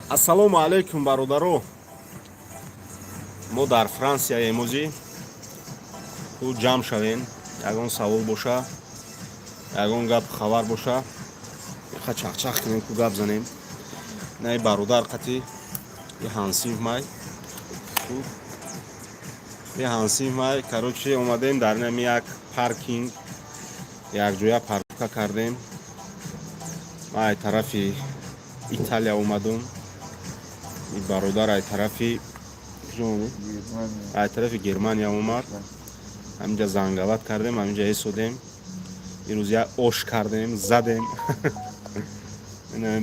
Ассалому алайкум, бародаро. Мо дар Франсия эмозӣ. Ку ҷамъ шавем, ягон савол боша, ягон гап хабар боша, ха чахчах кунем, ку гап занем. Наи бародар қати и ҳансиф май и ҳансиф май. Короче, омадем дар нами як паркинг, якҷоя парковка кардем. Ман ай тарафи Италия омадум, и бародар ай тарафи ай тарафи Германия омад. Ҳаминҷа зангалат кардем, ҳаминҷа эсодем. Ирӯз як ош кардем, задем,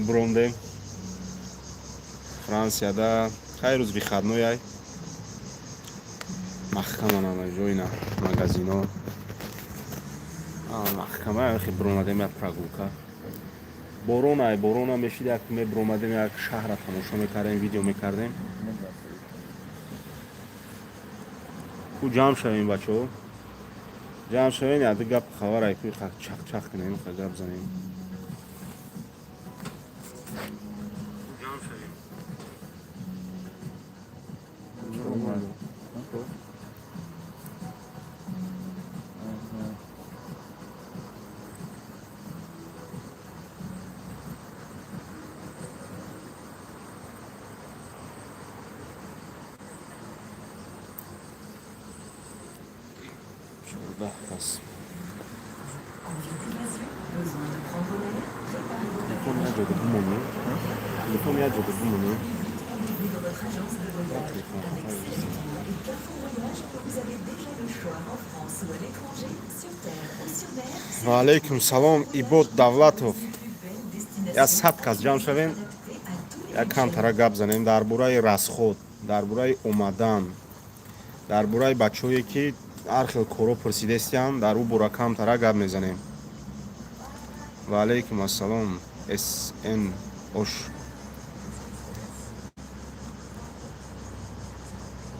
бурондем. Франсияда хай рӯз выходной ай, маҳкаманам ҷоина магазино маҳкама. Хе буромадем як прогулка. Борон ай, борона мешид, як мебуромадем, як шаҳра тамошо мекардем, видео мекардем. Ку ҷамъ шавем, бачаҳо, ҷамъ шавем, яду гап хабар ай ку чахчах кунем, гап занем. 14 кас. Телефон як ҷода бимонем, телефон як ҷода бимонем. Avec et Carrefour Voyage, vous avez déjà le choix en France ou à l'étranger, sur terre ou sur mer. Ва алайкум салом, Ибод Давлатов. Як 100 кас ҷамъ шавем, як камтара гап занем дар бораи расход, дар бораи омадан, дар бораи бачаҳое ки ҳар хел коро пурсидестиям, дар ӯ бора камтара гап мезанем. Ва алайкум ассалом, сн ош.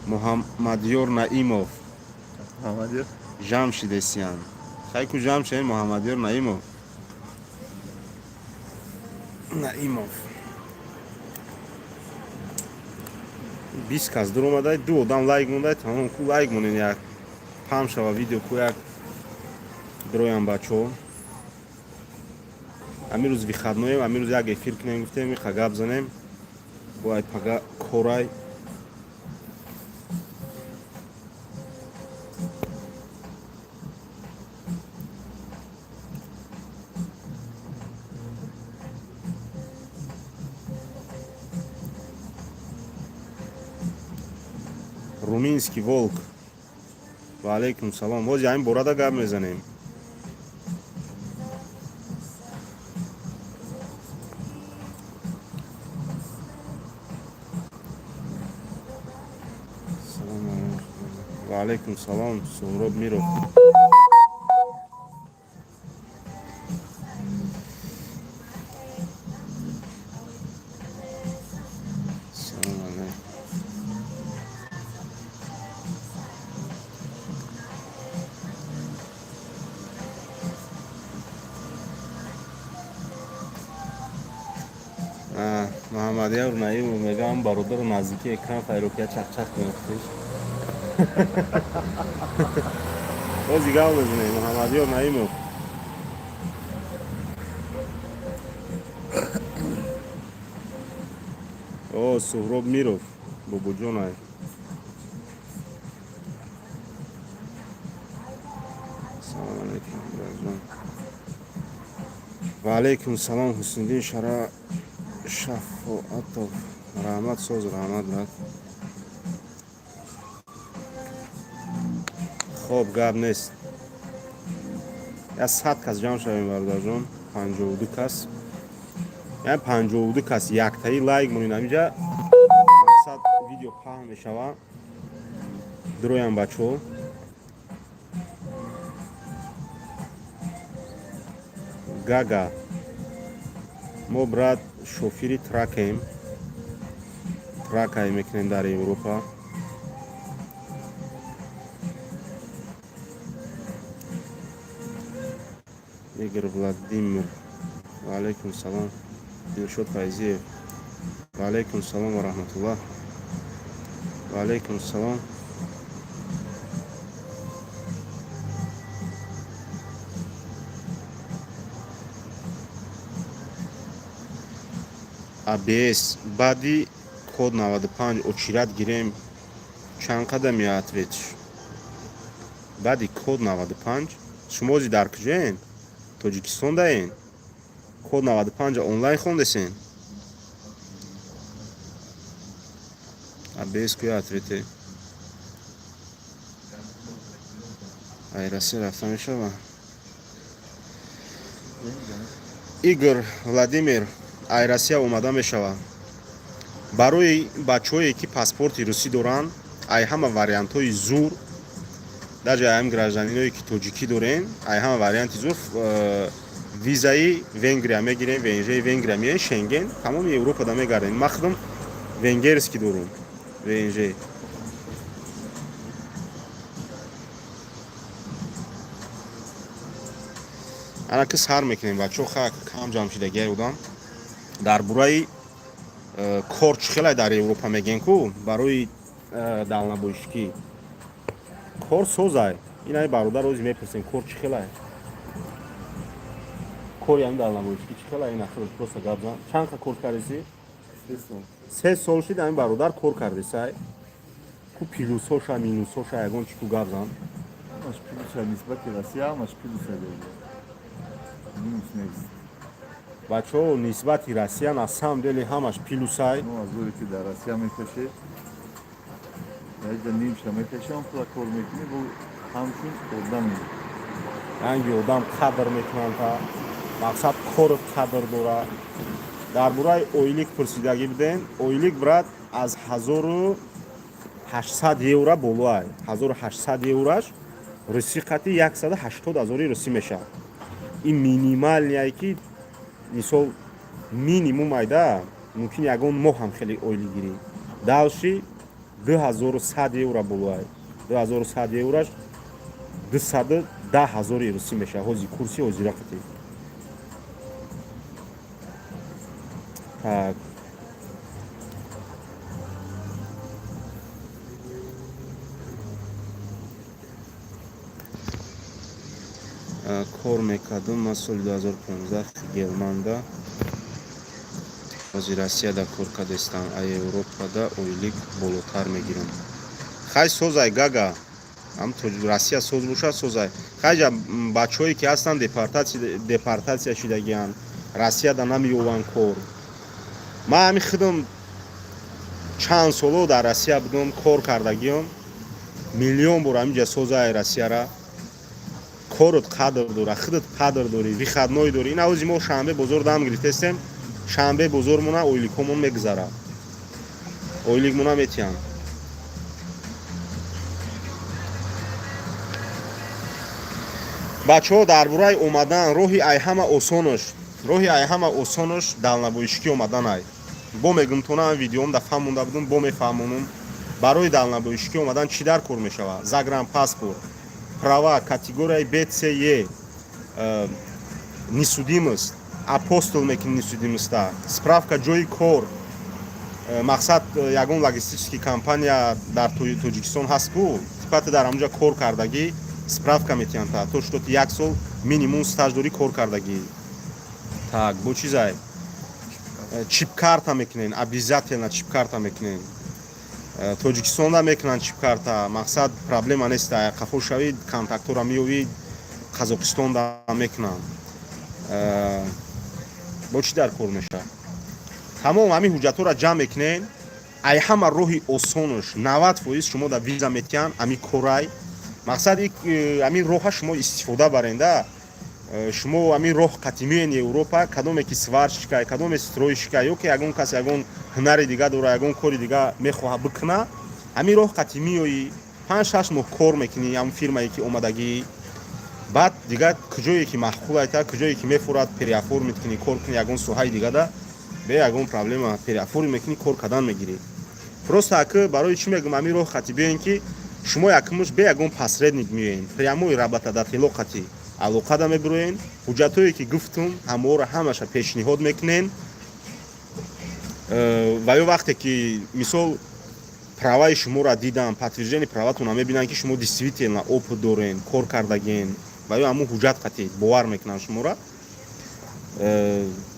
Муҳаммадёр Наимов. Муҳаммадёр. Ҷамъ шидестиян, хай ку ҷамъ шавем. Муҳаммадёр Наимов, Наимов. 20 кас дуромадай, ду одам лайк мондай, тамом. Ку лайк монен, як паҳн шава видео, ку як дроям бачаҳо. Ҳамин рӯз выходной ем, ҳамин рӯз як эфир кунем гуфтем, иха гап занем. Бояд пага корай. Руминский волк, ва алайкум салом. Ҳози ҳамин борада гап мезанем. Салом алайкум. Ва алайкум салом, Суҳроб Миров. Салом алайкум. Муҳаммадёр Наимов мегӯям, бародару наздики экран файрокия чахчах кунед. Бози гап мезанем, Муҳаммадёр Наимов. О, Суҳроб Миров, бобоҷонай. Салом алайкум, иброҳимҷон. Ва алайкум салом, Ҳусниддин Шара Шафоатов. Раҳмат, соз, раҳмат, брат. Хоб, гап нест, як 100 кас ҷамъ шавем, бародарҷон. 52 кас, яъне 52 кас яктаи лайк монед. Ҳаминҷа мақсад видео паҳн мешава. Дроям, бачаҳо. Гага, мо, брат, шофири тракем, тракай мекунем дар Европа. Игор Владимир, ва алайкум салом. Дилшод Файзиев. Ва алайкум салом ва раҳматуллоҳ. Ва алайкум салом. АБС баъди код 95 очередь гирем, чанд қадам я ответ? Баъди код 95 шумо ози дар куҷоен? Тоҷикистон даен? Код 95 онлайн хондесен? АБС куя ответе? Ай, Россия рафта мешава? Игор Владимир, ай Россия омада мешава. Барои бачаҳое, ки паспорти русӣ доранд, ай ҳама вариантҳои зур, даже ай ҳам гражданиное, ки тоҷикӣ дорем, ай ҳама варианти зур визаи Венгрия мегирем, ВНЖ Венгрия меоем, Шенген, тамоми Европада мегардем. Ман худам венгерский дорум, ВНЖ. Ана ки сар мекунем, бачаҳо. Ха, кам ҷамъ шидагиай одам. Дар бораи кор чӣ хелай дар Европа мегӯем ку, барои дальнобойщикӣ кор созай. Инай бародар ози мепурсем, кор чӣ хелай, кори ҳами дальнобойщикӣ чӣ хелай. Ина хел просто гап зан. Чанд қа кор кардеси? 3 сол шид ҳамин бародар кор кардесай ку. Плюсоша, минусоша, ягон чӣ ку гап зан. Ҳамаш плюса. Нисбати Россия ҳамаш плюса дорад, минус нест. Бачаҳо, нисбати Россия на самом деле ҳамаш плюсай. Мо аз оре ки дар Россия мекашед, дар нимша мекашам, пула кор мекунӣ, бо ҳамчун одаме. Ранги одам қадр мекунанд, та мақсад корот қадр дора. Дар бораи ойлик пурсидагӣ будем. Ойлик, брат, аз 1800 евро болоай. 1800 евраш русӣ қати 180 ҳазори русӣ мешавад. Ин минимальный, ки мисол минимум айда, мумкин ягон моҳ ҳам хеле ойлик гирӣ. Дальше 2100 евро болоай. 2100 евраш 210 ҳазори русӣ мешавад ҳози курси ҳозира қати. Так, кор мекардум ман соли 2015 Германда, ҳозир Россияда кор кардестам. А Европада ойлик болотар мегирам. Хай, созай, гага. Ҳам Россия соз бошад, созай. Хайҷа бачаҳое ки ҳастанд, депортатсия шидагианд, Россияда намеёванд кор. Ман ҳамин худам чанд соло дар Россия будам, кор кардагиам. Миллион бор ҳаминҷа созай Россияра. Корот қадр дора, худат қадр дорӣ, выходной дорӣ. Ин авози мо шанбе бозор дам гирифтестем, шанбе бозормона ойликҳомон мегузарад, ойликмона метиҳанд. Бачаҳо, дар бораи омадан, роҳи ай ҳама осонош, роҳи ай ҳама осонош дальнобойщикӣ омадан ай. Бо мегум, тона видеом да фаҳмонда будум, бо мефаҳмонум. Барои дальнобойщикӣ омадан чӣ дар кор мешавад? Загранпаспорт, права категорияи Б, С, Е, несудимость, апостиль мекунӣ несудимость, справка ҷои кор. Мақсад, ягон логистический компания дар Тоҷикистон ҳаст ку, типа дар ҳамонҷа кор кардагӣ, справка метиҳанд та то что як сол минимум стаж дорӣ, кор кардагӣ. Так, бо чизай, чип-карта мекунен, обязательно чип-карта мекунен. Тоҷикистонда мекунанд чип-карта, мақсад, проблема нест. Қафо шавӣ, контактора меёвӣ, Қазоқистонда мекунанд. Бо чӣ дар кор мешавад? Тамом, ҳамин ҳуҷҷатҳоро ҷамъ мекунен. Ай ҳама роҳи осонош, 90% шумо да виза метиҳанд ҳамин корай. Мақсад, ҳамин роҳа шумо истифода баренда. Шумо ҳамин роҳ қатимиен Европа, кадоме ки сварщика, кадоме стройщика, ё ки ягон кас ягон ҳунари дига дора, ягон кори дига мехоҳад бикуна, ҳамин роҳ қатӣ меоӣ, 5-6 моҳ кор мекунӣ ҳамн фирмае ки омадагӣ. Баъд дига куҷое ки маъқул айта, куҷое ки мефурад, переоформить кунӣ, кор кунӣ ягон соҳаи дигада, бе ягон проблема переоформить мекунӣ, кор кардан мегирӣ. Просто аки барои чӣ мегӯм, ҳамин роҳ қатӣ биёен, ки шумо якумуш бе ягон посредник меоен, прямой работодатело қатӣ алоқада мебироен, ҳуҷҷатҳое ки гуфтум, ҳамаоро ҳамаша пешниҳод мекунен. Ва ё вақте ки, мисол, праваи шуморо дидам, подтверждение праватона мебинанд, ки шумо действительно опыт дорен, кор кардаген, ва ё ҳамун ҳуҷҷат қатӣ бовар мекунанд шуморо.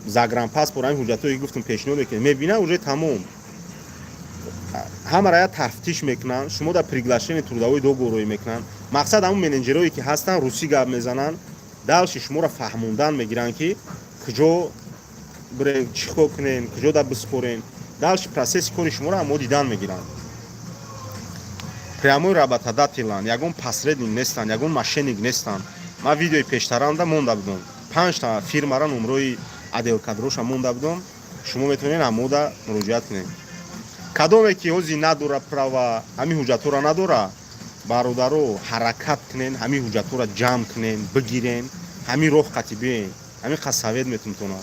Загранпаспорт, ҳамин ҳуҷҷатҳое ки гуфтам, пешниҳод мекунед, мебинанд, уже тамом, ҳамаро я тафтиш мекунанд, шумо дар приглашение трудовой договор роӣ мекунанд. Мақсад, ҳамун менеҷерое ки ҳастанд, русӣ гап мезананд, дальше шуморо фаҳмондан мегиранд, ки куҷо бирен, чӣ кор кунен, куҷо да биспорен. Дальше процесси кори шуморо ҳамо дидан мегиранд. Прямой работодателанд, ягон посредник нестанд, ягон мошенник нестанд. Ман видеои пештаранда монда будам, панҷта фирмара номрои отдел кадроша монда будам, шумо метавонед ҳамода муроҷиат кунед. Кадоме ки ҳози надора права, ҳамин ҳуҷҷатҳоро надора, бародаро, ҳаракат кунен, ҳамин ҳуҷҷатҳоро ҷамъ кунен, бигирен, ҳамин роҳ қатӣ биёен. Ҳамин қад совет метунтона.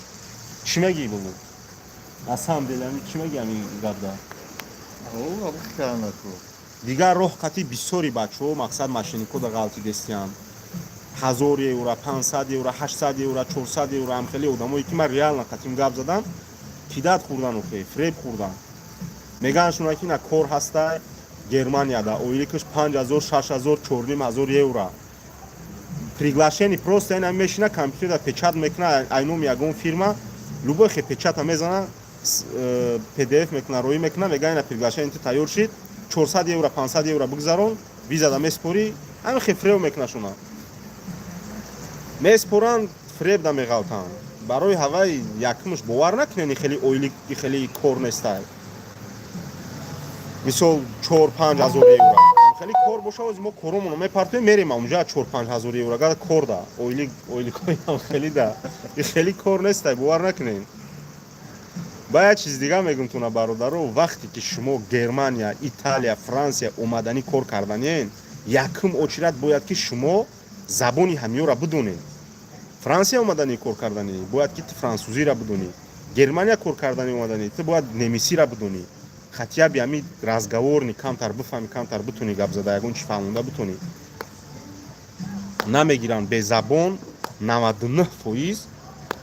Чӣ мегӣ, бобо, на самом деле, ҳамин чӣ мегӣ, ҳамин гапда? Дигар роҳ қатӣ бисёри бачаҳо, мақсад, мошенникҳо да ғалтидестиянд. 1000 евро, 500 евро, 800 евро, 400 евро. Ҳам хеле одамое ки ман реально қатим гап задам, кидать хӯрдан, охе, фреб хӯрдан. Мегӯянд шуна, ки на, кор ҳастай Германияда, ойликаш 5000, 6000, 4500 евро. Приглашение просто ина мешина, компютерда печать мекуна, айноми ягон фирма, любой хе печата мезана, PDF мекуна, роӣ мекуна, мега: ина приглашение ту тайёр шид, 400 евро, 500 евро бигзарон, визада меспорӣ. Ҳамин хе фреб мекуна шуна, меспоранд, фреб да меғалтанд. Барои ҳавай якумш бовар накунед, хеле ойлик, хеле кор нестай. Мисол, 4-5 ҳазор евро хеле кор боша, ози мо коромоно мепартоем, мерем онҷа. 4-5 ҳазор евро гада кор да ойлик, ойликҳоям хеле да хеле кор нестай, бовар накунед. Ба як чиз дига мегум туна, бародаро: вақте ки шумо Германия, Италия, Франсия омаданӣ кор карданиен, якум очередь бояд ки шумо забони ҳамиёра бидонед. Франсия омаданӣ кор карданӣ, бояд ки ту франсузиро бидонӣ. Германия кор карданӣ омаданӣ, ту бояд немисиро бидонӣ, хотя бы ҳами разговорный камтар бифаҳми, камтар битонӣ гап зада, ягон чи фаҳмонда битонӣ. Намегиранд безабон, 99%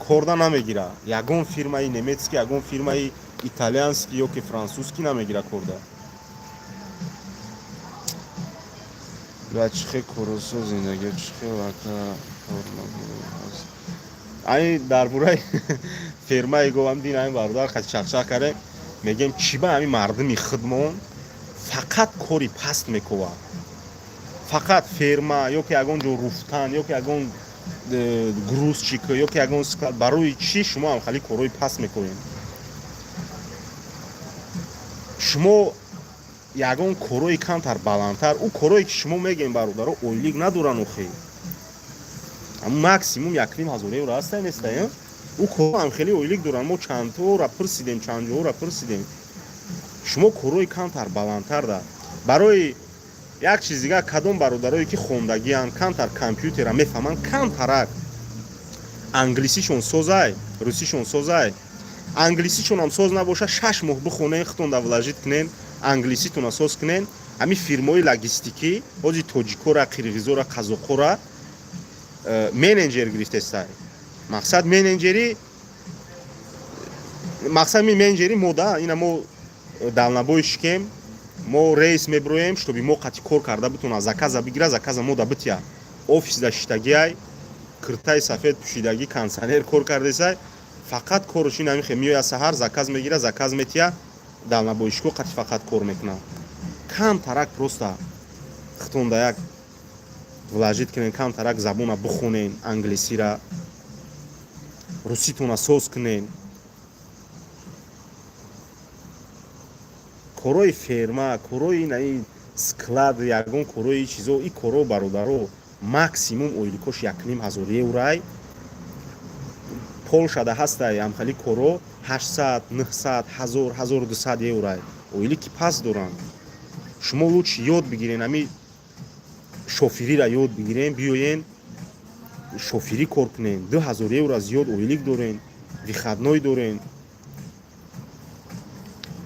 корда намегира. Ягон фирмаи немецкий, ягон фирмаи итальянский ё ки французский намегира корда. Ва чӣ хел коросо зиндагио, чӣ хел ака кор? Ай, дар бораи фермаи говам дин ҳамин бародар хати чақчақ кардем. Мегем, чӣ ба ҳамин мардуми худмон фақат кори паст мекова, фақат ферма ё ки ягон ҷо руфтан, ё ки ягон грузчик, ё ки ягон склад? Барои чӣ шумо ҳам хали корҳои паст мекунед? Шумо ягон корҳои камтар баландтар. Ӯ корҳое ки шумо мегӯем, бародаро, ойлик надоранд охе. Максимум 1500 евро ҳаста, неста? Ӯ корҳо ҳам хеле ойлик доранд. Мо чандтора пурсидем, чанд ҷоҳора пурсидем. Шумо корҳои камтар баландтар да. Барои як чиз дигар, кадом бародарое ки хондагианд, камтар компютера мефаҳманд, камтарак англисишон созай, русишон созай, англисишонам соз набоша, 6 моҳ бихонен, худтон да вложить кунен, англиситона соз кунен. Ҳамин фирмаҳои логистикӣ ҳози тоҷикора, қирғизора, қазоқора менеҷер гирифтестай. Мақсад менеҷери, мақсад ми менеҷери мо да ина мо дальнобой шикем, мо рейс меброем, чтобы мо қати кор карда битона, заказа бигира, заказа мо да битя. Офисда шиштагиай, киртаи сафед пӯшидагӣ, кондиционер кор кардесай. Фақат корш ин ҳамин: меояд саҳар, заказ мегира, заказ метия, дальнобойщико қати фақат кор мекунад. Камтарак просто хитонда як вложить кунен, камтарак забона бихонен, англисира, руситона соз кунен. Корҳои ферма, корҳои наи склад, ягон корҳои чизо, и корҳо, бародаро, максимум ойликош 1500 еврай. Полшада ҳастай ҳамхали корҳо, 800, 900, 1000, 1200 еврай ойлики паст доранд. Шумо лучше ёд бигирен, ҳами шофирира ёд бигирен, биёен, шофирӣ кор кунен, 2000 евро зиёд ойлик дорен, выходной дорен.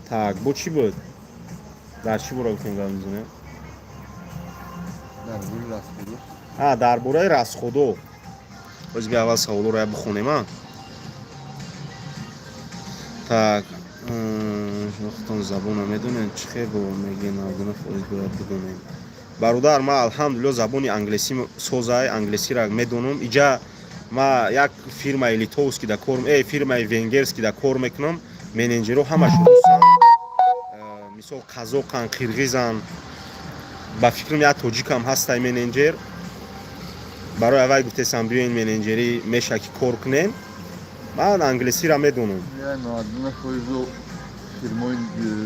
Так, бо чӣ буд, дар чӣ бора гуфтем гап мезанем? Дар бораи расходо. Боз би аввал саволоро я бихонем. А так, Шумо худтон забона медонед, чӣ хел бо мегӯед, 99% бояд бидонем? Бародар, ман, алҳамдулилло, забони англисӣ созай, англисиро медонам. Иҷа ма як фирмаи литовский да кор, фирмаи венгерский да кор мекунам, менеҷерҳо ҳамаш русанд, мисол, қазоқан, қирғизан, ба фикрам, як тоҷикам ҳастай менеҷер. Барои аввай гуфтесам, биёен, менеҷерӣ меша ки кор кунем. Ман англисиро медонам.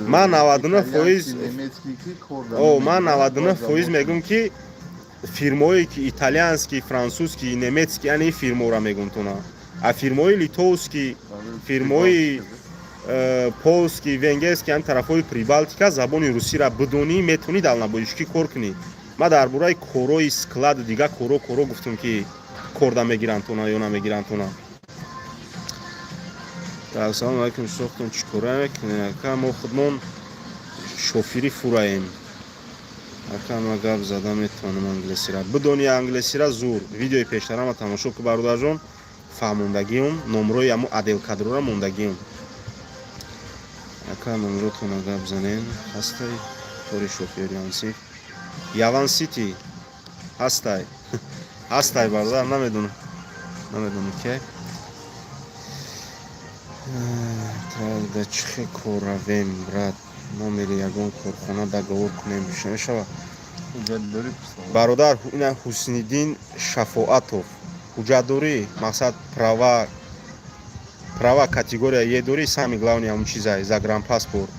Ман 99%, о, ман 99% мегӯм, ки фирмое ки итальянский, французский, немецкий, яъне фирморо мегӯм тона, а фирмои литовский, фирмои польский, венгерский, ҳам тарафҳои Прибалтика, забони русиро бидонӣ, метавонӣ дальнобойщикӣ кор кунӣ. Ман дар бораи корои складу дигар коро гуфтам, ки корда мегиранд тона ё намегиранд тона. Так, салому алайкум, шохтон чӣ кора мекунед, ака? Мо худмон шофири фураем, ака. Ма гап зада метавонам англисира. Бидони англисира, зур. Видеои пештарама тамошо ку, бародарҷон, фаҳмондагиум, номрои амо отдел кадрора мондагиум. Ака, номротона гап занен. Ҳастай кори шофери ансиф Яван Сити? Ҳастай, ҳастай, бародар, намедонам, намедонам ке да чӣ хел кор равем, брат? Номери ягон корхона договор кунем, мешава, бародар? Ина Ҳусниддин Шафоатов, ҳуҷҷатдорӣ, мақсад, права категория Е дорӣ, самый главный ҳамун чизай, загранпаспорт.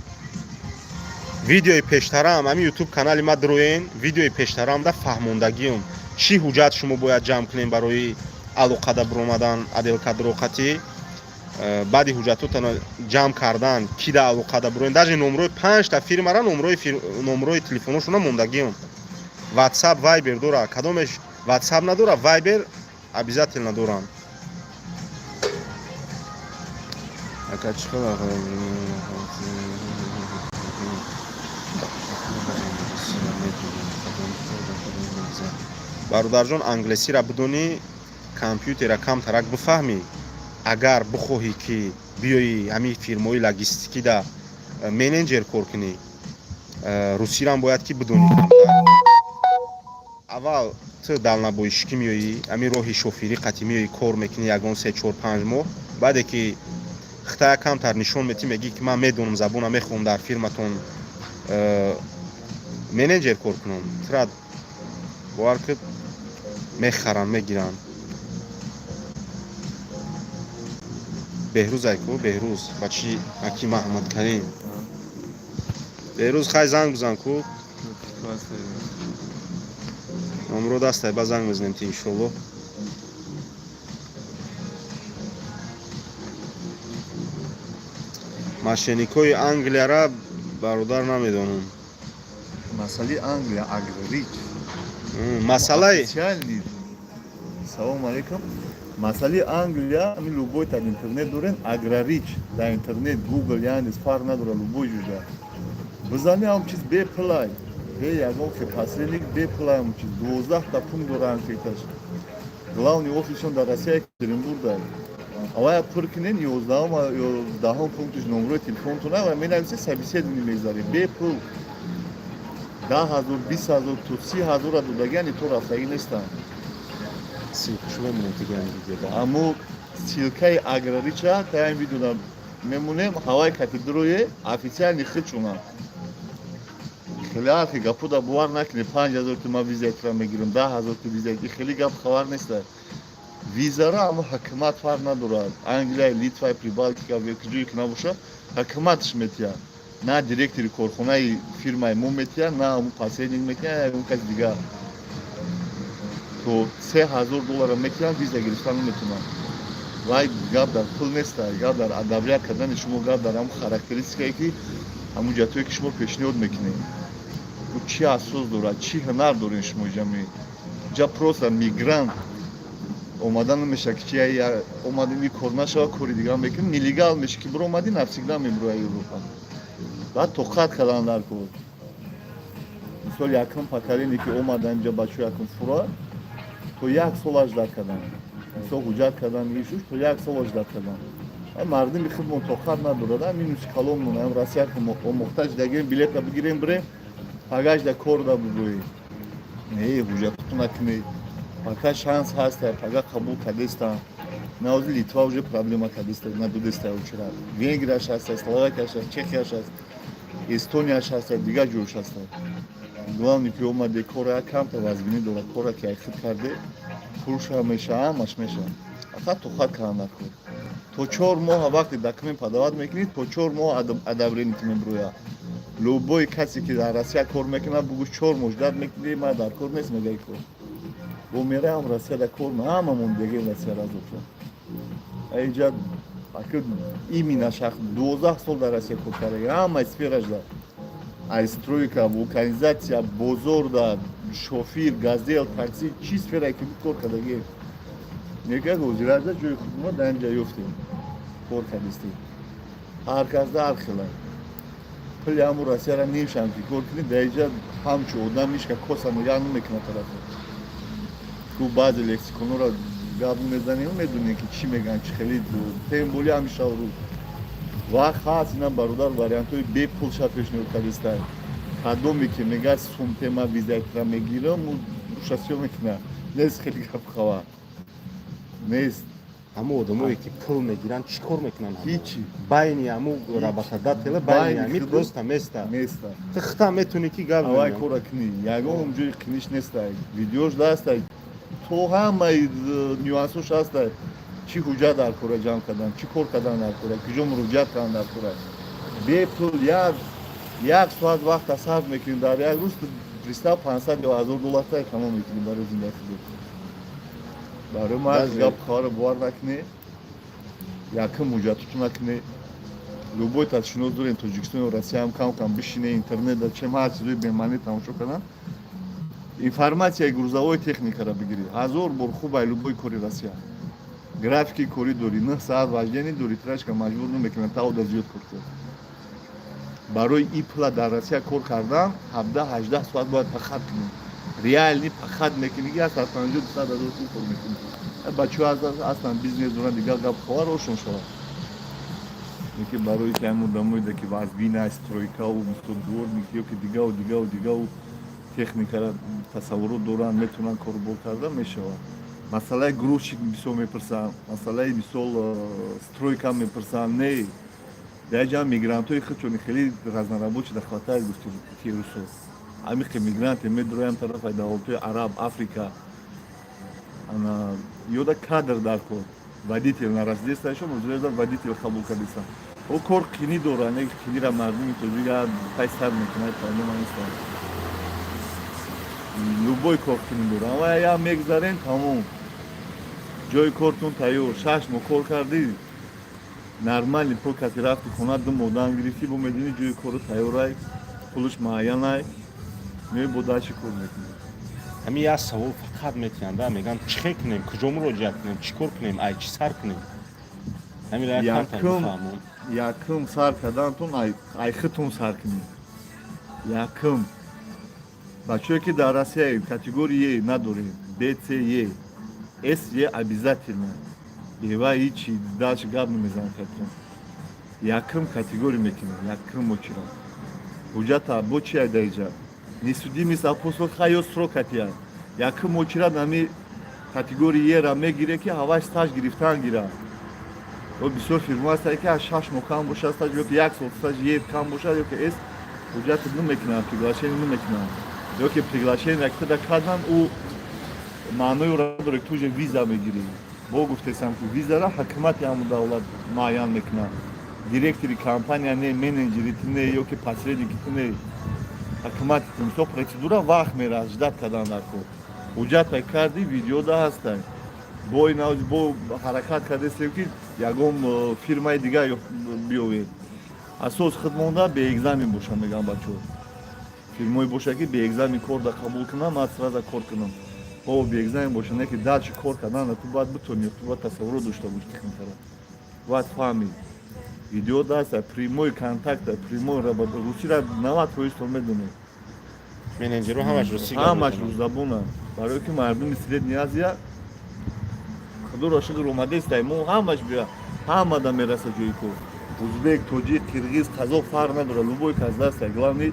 Видеои пештарам, ҳамин Ютуб канали ма дроен, видеои пештарам да фаҳмондагиум, чӣ ҳуҷҷат шумо бояд ҷамъ кунем барои алоқада биромадан отдел кадро қатӣ. Баъди ҳуҷҷатотана ҷамъ кардан, ки да алоқада бироен, даже номрои панҷта фирмара, номрои телефоношона мондагиум. Ватсап, Вайбер дора, кадомеш Ватсап надора, Вайбер обязательно дорам. Ака, чӣ хел? Бародарҷон, англисиро бидонӣ, компютера камтарак бифаҳмӣ, агар бихоҳӣ, ки биёӣ ҳамин фирмаҳои логистикида менеҷер кор кунӣ, русирам бояд ки бидонӣ камтар. Аввал ту дальнобойщикӣ меоӣ, ҳамин роҳи шофирӣ қатӣ меоӣ, кор мекунӣ ягон 3, 4, 5 моҳ. Баъде ки хитая камтар нишон метӣ, мегӣ, ки ман медонам забона, мехоҳам дар фирматон менеҷер кор кунам, тура, бовар ки, мехаранд, мегиранд. Беҳрӯз айку, Беҳрӯз бачи аки Маҳмадкарим. Беҳрӯз, хай, занг бизан ку, номро дастай, ба занг мезанем ти, иншолло. Мошенникои Англияра, бародар, намедонам. Масъалаи Англия аграрич. Масъалаи Салому алейкум. Масъалаи Англия, ами любой дар интернет дорен, аграрич дар интернет, Гугл, Яндекс, фарқ надорад, любой ҷуда бизани, ҳам чиз бепулай, бе ягон хе посредник, бепулай. Ҳам чиз 12-та пункт дора анкеташ. Главный офисшон дар Россия, Екатеринбург. Авая пур кунен, 11-ум ё 10-ум пунктиш номрои телефонтона ва менависе, собеседование мегзаред бепул. 10 000, 20 000 то 30 000-ра додагиани то рафтагӣ нестанд. Ссылкашу мемонем дига видеода. Аммо ссылкаи аграрича таям видеода мемонем, ҳавай катедроe официальный хичуна. Хеле ҳарфи гапода бовар накунед: 5000 ту ман визаятра мегирам, 10 000 ту виза, хеле гап хабар неста. Визара аммо ҳакумат, фарқ надорад, Англия, Литва, Прибалтика, ҷое ки набошад, ҳакуматш метиҳад, на директори корхонаи фирмаи мо метиҳад, на ҳамун посредник метиҳад, ягон каси дигар. То 3000 доллара метиҳанд, виза гирифта наметавонанд. Вай гап дар пул неста, гап дар одобрять кардани шумо, гап дар ҳамун характеристикае, ки ҳамун ҷиҳатое, ки шумо пешниҳод мекунед, чӣ асос дорад, чӣ ҳунар дорем шумо. Ҷами ҷа просто мигрант омада намешавад, ки чи омадем, и кор нашава, кори дигар мекунем, нелегал меша, ки биромадӣ, навсегда мебуроя Европа. Баъд тоқат кардан дар кор. Мисол, якум поколение, ки омадан инҷа, бачаҳо, якум фура то як сол аждат кардан, мисол, ҳуҷҷат кардан ишуш то як сол аждат кардан. Мардуми худмон тоқат надорад. Минуси калонмон ам Россия омӯхта шидагем, билета бигирем, бирем, пагашда кор да бугӯем. Не, ҳуҷҷатоту накунед, пока шанс ҳаста, пага қабул кардестан. Навози Литва уже проблема кардеста, надодеста очередь. Венгрияш ҳаста, Словакияш ҳаст, Чехияш ҳаст, Эстонияш ҳаста, дигар ҷош ҳаста. Главный ки омаде, кора як камта вазбинӣ дорад. Кора ки айхид карде, пулша меша, ҳамаш меша, фақат тоқат кардан дар кор. То 4 моҳ вақте документ подавать мекунӣ, то 4 моҳ одобрение меброяд. Любой касе ки дар Россия кор мекунад, бугӯ, 4 моҳ ждать мекунӣ, ма дар кор нест, мегаи кор бо мераам Россия да кор, ҳамамон дегем Россия разоша. Аиҷа аки именно шахс 12 сол дар Россия кор карда, ҳамаи сферашда: ай стройка, вулканизация, бозорда, шофир, Газел, такси, чӣ сферае ки кор кардагем. Мегӯяд, ҳозиражда ҷои худмо дар инҷа ёфтем, кор кардистем. Ҳар касда ҳар хела. Пули ҳамун Россияра немшам ки кор кунӣ, дар инҷа ҳамчун одам ҳичка коса нигаҳ намекунад тарафа. Ку баъзе лексиконҳоро гап мезанем, медонем ки чӣ мегӯянд, чӣ хеле, тем более ҳамиша рӯз вақт ҳаст. Ина, бародар, вариантҳои бепулша пешниҳод кардистай. Кадоме ки мегӯяд, сумтема визаитра мегирам, уша сё мекунад. Нест, хеле гап хава нест. Ҳамун одамое ки пул мегиранд, чӣ кор мекунанд? Ҳичи. Байни ҳамун работодателя, байни ҳами просто места. Места. Ту хита метавонӣ ки гап авай кора кунӣ, ягон ҷои қиниш нестай. Видеош дастай, то ҳамаи нюансош ҳастай: чӣ ҳуҷҷат дар кора ҷамъ кардан, чӣ кор кардан дар кора, куҷо муроҷиат кардан дар кора. Бепул як соат вақта сарф мекунӣ дар як рӯз, представь, 500 ё 1000 доллар та тамом мекунӣ барои зиндагии худ. Барои ма гап хабаро бовар накунӣ, якум ҳуҷҷатоту накунӣ. Любой ташинос дорем Тоҷикистон ё Россия ҳам, кам кам бишине интернет да, чем ҳар чизои бемаънӣ тамошо кардан, информатсияи грузовой техникаро бигирӣ, ҳазор бор хуб ай любой кори Россия. Графики корӣ дорӣ, 9 саат вождение дорӣ, трашка маҷбур намекунад таода зиёд кор кунад. Барои и пула дар Россия кор кардан 17-18 соат бояд пахать кунӣ, реально пахать мекунӣ, ки 150-200 ҳазор пул кор мекунӣ. Бачаҳо ҳастанд, бизнес доранд, дигар гап хабар ошон шавад. Ки барои ки ҳамун одамоеда ки вазбина, стройкаву мисол дворник ё ки дигаву дигаву дигаву техникара тасаввурот доранд, метавонанд корубор карда мешавад. Масъалаи грузчик бисёр мепурсанд, масъалаи мисол стройка мепурсанд. Не, дар ҷамъ мигрантҳои худшон хеле разнорабочий да хватает. Гуфти русо, ҳамихе мигранте медроям тарафи давлатҳои араб, Африка, ана ёда кадр дар кор, водитель нарасидесташон, водитель қабул кардистанд. О, кор қинӣ дорад, не қинира мардуми тоҷика пай сар мекунад, проблема нест. Любой кор қинӣ дорад, ама я мегзарен, тамом, ҷои кортон тайёр. 6 моҳ кор кардӣ, нормальный пул каси, рафти хона, 2 моҳ дан гирифтӣ, бо медонӣ, ҷои кору тайёрай, пулаш муайянай, меои, бо дальше кор мекунӣ. Ҳамин як савол фақат метиҳанд, мегӯянд: чӣ хел кунем, куҷо муроҷиат кунем, чӣ кор кунем, ай чӣ сар кунем? Ҳаминро як камтар бифаҳмон. Якум сар кардантон ай хитон сар кунед. Якум, бачае ки дар Россия категория Е надорем, Б, С, Е, С, Е обязательно, бева ҳичи дальше гап намезанам. Хатон якум категория мекунем, якум мочира ҳуҷҷата бо чи айдаиҷа несудимость апостол хайё срок атия. Якум мочира нами категория Ера мегире, ки ҳавай стаж гирифтан гира. Бисёр фирма ҳастае, ки аз 6 моҳ кам бошад стаж ё ки як сол стаж Е кам бошад ё ки С, ҳуҷҷата намекунанд, приглашение намекунанд. Ё ки приглашение кида кардан, ӯ маънои ӯро надорад, ки ту уже виза мегирӣ. Бо гуфтесам, ки визара ҳукумати ҳамун давлат муайян мекунад, директори компания не, менеҷери ту не, ё ки посредники ту не, ҳукумати ту. Мисол, процедура вақт мерад, ждать кардан дар кор. Ҳуҷҷата кардӣ, видеода ҳастай, бо ин бо ҳаракат кардастем, ки ягон фирмаи дигар биёвед. Асос худ монда, беэкзамен боша, мегӯям, бачаҳо. Фирмое боша, ки беэкзамен кор да қабул кунам, ман сразу кор кунам. Бо беэкзамен боша, не ки дальше кор кардан ту бояд битонӣ, ту бояд тасаввурот дошта бошӣ, техникара бояд фаҳмӣ. Видео даста, прямой контакт, прямой русира 90% то медонед. Менеҷеру ҳамаш русӣ. Ҳамаш русзабона, барое ки мардуми Средний Азия, худоро шукр, омадестай, мо ҳамаш бия. Ҳамада мераса ҷои кор. Узбек, тоҷик, қирғиз, қазоқ, фарқ надорад, любой кас даста, главный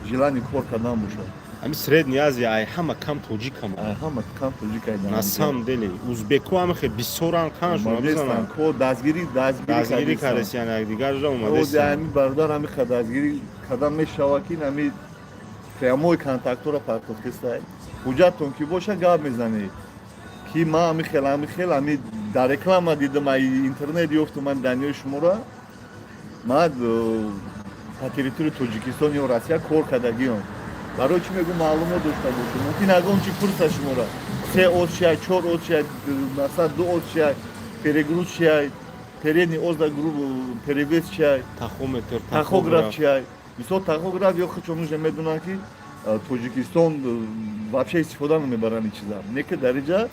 желание кор кардан бошад. Ҳами Средний Азия ай ҳама кам тоҷикам. Ай ҳама кам тоҷик ай. На самом деле узбеко ҳам хе бисёран, каншон бизананд. Кор, дастгирӣ, дастгирӣ. Дастгирӣ кардесиян, якдигарро омадест. Ҳами бародар ҳами дастгирӣ кардан мешава, ки ҳами прямой контактора партофтестай. Ҳуҷҷаттон ки боша, гап мезанед, ки ман ҳами хел, ҳами хел, ҳами дар реклама дидам, ай интернет ёфтум ман даниёи шуморо, ман по территории Тоҷикистон ё Россия кор кардагиём. Барои чӣ мегӯ, маълумот дошта бошед. Мумкин ягон чи пурса шуморо: се ос чиай, чор ос чиай, масалан, ду ос чиай, перегруз чиай, передний ос да перевес чиай, тахометр, тахограф чиай. Мисол, тахограф ё худшон уже медонанд, ки Тоҷикистон вообще истифода намебаранд ин чиза. Не ки дар инҷа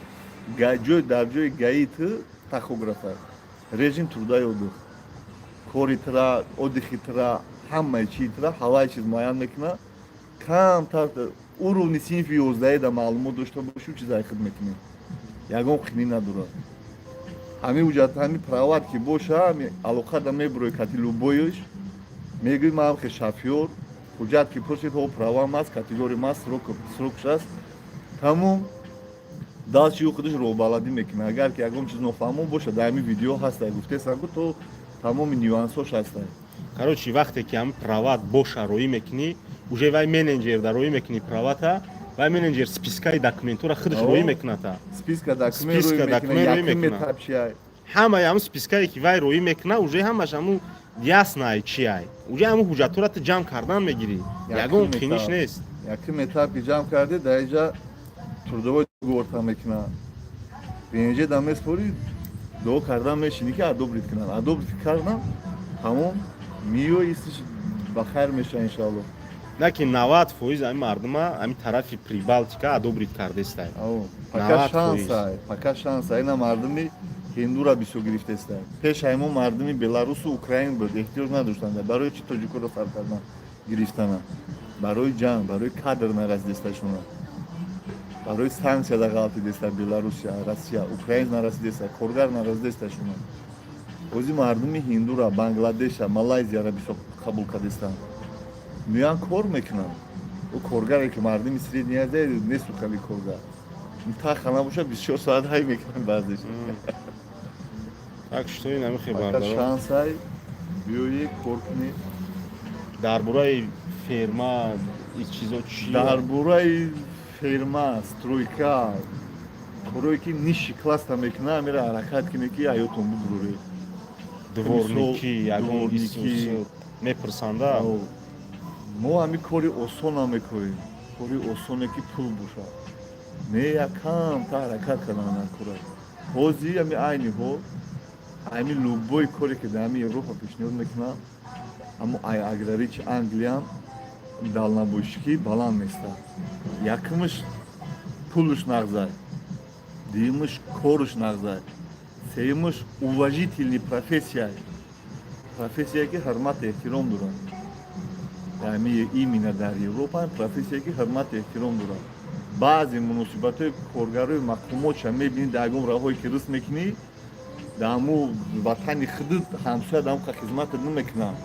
ҷой дар ҷои ГАИ ту тахографа, режим труда и отдых, кори тра, отдых и тра, ҳамаи чии тра, ҳаваи чиз муайян мекунад. Камтар уровни синфи 11 да маълумот дошта бошӣ, чизай худ мекунӣ, ягон қинӣ надорад. Ҳамин ҳуҷҷат, ҳамин прават ки боша, ҳами алоқа да мебурои кати любой ш, мегӯи: ман хе шофёр. Ҳуҷҷат ки пурсид, ҳо, правам аст, категория аст, срок ш аст, тамом. Дастчи ӯ худаш роҳбаладӣ мекунад. Агар ки ягон чиз нофаҳмо боша, дар ҳамин видео ҳаста, гуфтесам, ку то тамоми нюансош ҳаста. Короче, вақте ки ҳамин прават боша, роӣ мекунӣ, уже вай менеҷер да роӣ мекунӣ правата, вай менеҷер списка и документора худаш роӣ мекуната. Списка документ. Списка документ роӣ мекунад. Этап чиай? Ҳамаи ҳамн списка е ки вай роӣ мекуна, уже ҳамаш ҳамун ясно ай чи ай, уже ҳамун ҳуҷҷатҳоро ту ҷамъ кардан мегирӣ, ягон қиниш нест. Якум этап ки ҷамъ кардӣ, дар инҷа трудовой договор та мекунад, ВНЖ да меспорӣ, дуо кардан мешинӣ, ки одобрить кунанд. Одобрить кардан, тамом, миёи, истиш ба хайр меша, иншоалло. На ки 90% ҳамин мардума ҳамин тарафи Прибалтика одобрить кардестай. Пока шансай, пока шансай. Ина мардуми ҳиндура бисёр гирифтестай. Пеш ҳаймо мардуми Беларусу Украин буд, эҳтиёҷ надоштанд. Барои чи тоҷикоро сар кардан гирифтана? Барои ҷанг, барои кадр нарасидесташона, барои санксия да ғалтидеста. Беларусия, Россия, Украин нарасидеста, коргар нарасидесташона. Ози мардуми ҳиндура, Бангладеша, Малайзияра бисёр қабул кардестанд, меян, кор мекунанд. Ӯ коргаре ки мардуми Средний Азия несту, кали коргар таха набошад, 24 соат ҳай мекунанд баъзеш. Так что ин ҳамин. Пока шансай, биёе, кор кунӣ. Дар бораи ферма ин чизо чи? Дар бораи ферма, стройка, корое ки низший класс та мекунад, амира ҳаракат кунӣ, ки ҳаётон бубуроред. Дворникӣ, ягон Дворникӣ. мепурсанда. Мо ҳами кори осона мекунем, кори осоне ки пул бошад. Не, якам та ҳаракат кардан дар кора. Ҳозир ҳами айни ҳол ҳами любой коре ки дар ҳами Европа пешниҳод мекунам, аммо ай аграричи Англиям дальнобойщик ӣ баланд местад. Якумш, пулуш нағзай, дуюмш, коруш нағзай, сеюмш, уважительный профессия, профессия ки ҳурмату эҳтиром дорад. Ами именно дар Европа профессия ки ҳурмату эҳтиром дорад. Баъзе муносибатҳои коргарои мақомотша мебинӣ, дар ягон роҳҳое ки риск мекунӣ, дар ҳамун ватани худут ҳамсоя дар ҳамқа хизматат намекунанд.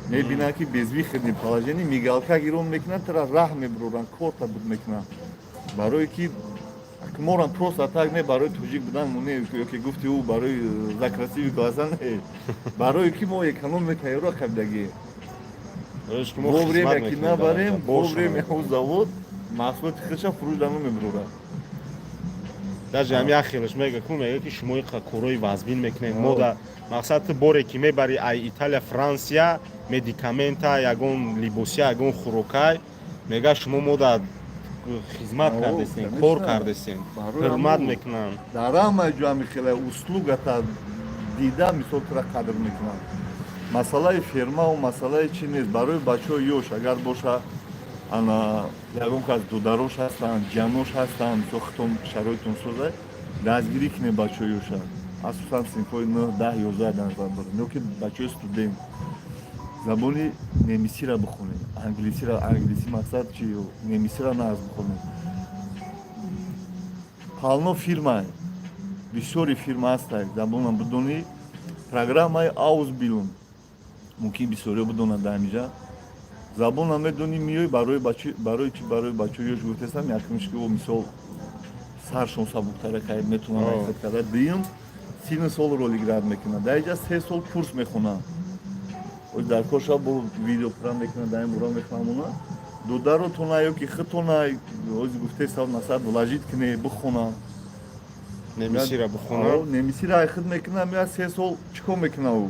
Мебинанд, ки безвыходный положение, мигалка гирон мекунанд, тара раҳ мебуроранд, корта буд мекунанд. Барое ки морам просто так не, барои тоҷик будан не, ёки гуфти ӯ барои за красивый глаза не, барое ки мо экономика еро қабидагӣ вовремя ки набарем, вовремя ӯ завод маҳсулоти худша фурӯш да намебурорад. Даже ҳами як хелаш мега ку, мега ки шумо иқа корҳои вазбин мекунед, мо да мақсад ту боре ки мебари ай Италия, Франсия, медикамента, ягон либосия, ягон хӯрокай, мега шумо мо да хизмат кардесем, кор кардесем, ҳурмат мекунанд. Дар ҳамаи ҷо ҳами хеле услуга та дида, мисол, тура қадр мекунанд. Масъалаи фермаву масъалаи чи нест. Барои бачаҳои ёш агар боша, ана ягон кас дударош ҳастанд, ҷанош ҳастанд, мисол, худтон шароитон созад, дастгирӣ кунед бачаҳои ёша, асосан синфҳои 9, 10, 11 дар назар дорем, ё ки бачаҳои студент. Забони немисиро бихонед, англисиро, англиси мақсад чи, немисиро нағз бихонед. Полно фирма. Бисёри фирма ҳаста, забонам бидонӣ, программаи Ausbildung, мумкин бисёриё бидонанд. Дар ҳамиҷа забонам медонӣ, миёй, барои барои чи, барои бачаҳо ёш гуфтестам, якумиш ки о мисол саршон сабуктара кай метавонанд ҳаракат карда. Дуюм, сину сол роль играть мекунад. Дар иҷа 3 сол курс мехонанд. Дар кор шаб бо видео пурра мекунад, дар ин бура мефаҳмонад. Додаротона ё ки худтона ози гуфтеста, насаб вложить куне, бихонанд. Немисира бихонам. Немисира худ мекунад, меяд, 3 сол чӣ кор мекунад? Ӯ